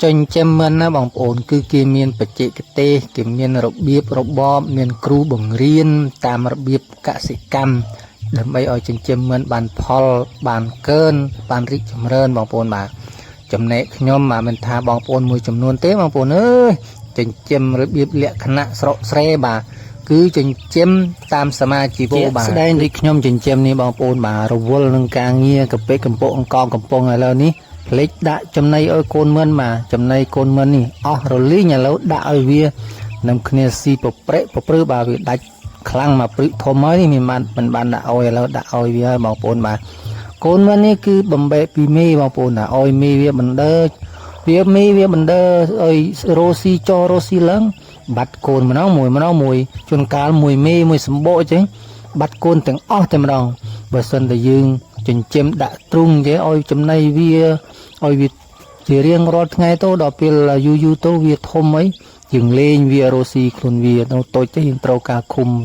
ចិញ្ចឹមមឿនណាបងប្អូនគឺគេមានបច្ចេកទេសគេមានរបៀបរបបមានគ្រូបង្រៀនតាមរបៀបកសិកម្មដើម្បីឲ្យចិញ្ចឹមមឿនបានផលបានកើនបានរីកចម្រើនបងប្អូនបាទចំណែកខ្ញុំបាទមិនថាបងប្អូនមួយចំនួនទេបងប្អូនអើយចិញ្ចឹមរបៀបលក្ខណៈស្រុកស្រែបាទគឺចិញ្ចឹមតាមសមាជីវោបាទស្ដែងដូចខ្ញុំចិញ្ចឹមនេះបងប្អូនបាទរវល់នឹងការងារកពេកកំពកអង្គកំពងឥឡូវនេះ ភ្លេចដាក់ចំណីឲ្យកូនមឿនបាទចំណីកូនមឿននេះអស់រលីងឥឡូវដាក់ឲ្យវានឹងគ្នាស៊ីប្រព្រឹកប្រព្រឺបាទវាដាច់ខ្លាំងមកព្រឹកធំហើយនេះមិនបានមិនបានដាក់ឲ្យឥឡូវដាក់ឲ្យវាហើយបងប្អូនបាទកូនមឿននេះគឺបំបែកពីមេបងប្អូនណាឲ្យមេវាបណ្ដើវាមេវាបណ្ដើឲ្យរ៉ូស៊ីចរ៉ូស៊ីឡើងបាត់កូនម្ដងមួយម្ដងមួយជួនកាលមួយមេមួយសម្បកអញ្ចឹងបាត់កូនទាំងអស់តែម្ដងបើសិនតែយើងចិញ្ចឹមដាក់ទ្រុងចេះឲ្យចំណីវា ឲ្យវាជារៀងរាល់ថ្ងៃទៅដល់ពេលយូរយូរទៅវាធំអីយើងលេងវារស់ស៊ីខ្លួនវានៅតូចទេយើងត្រូវការឃុំ។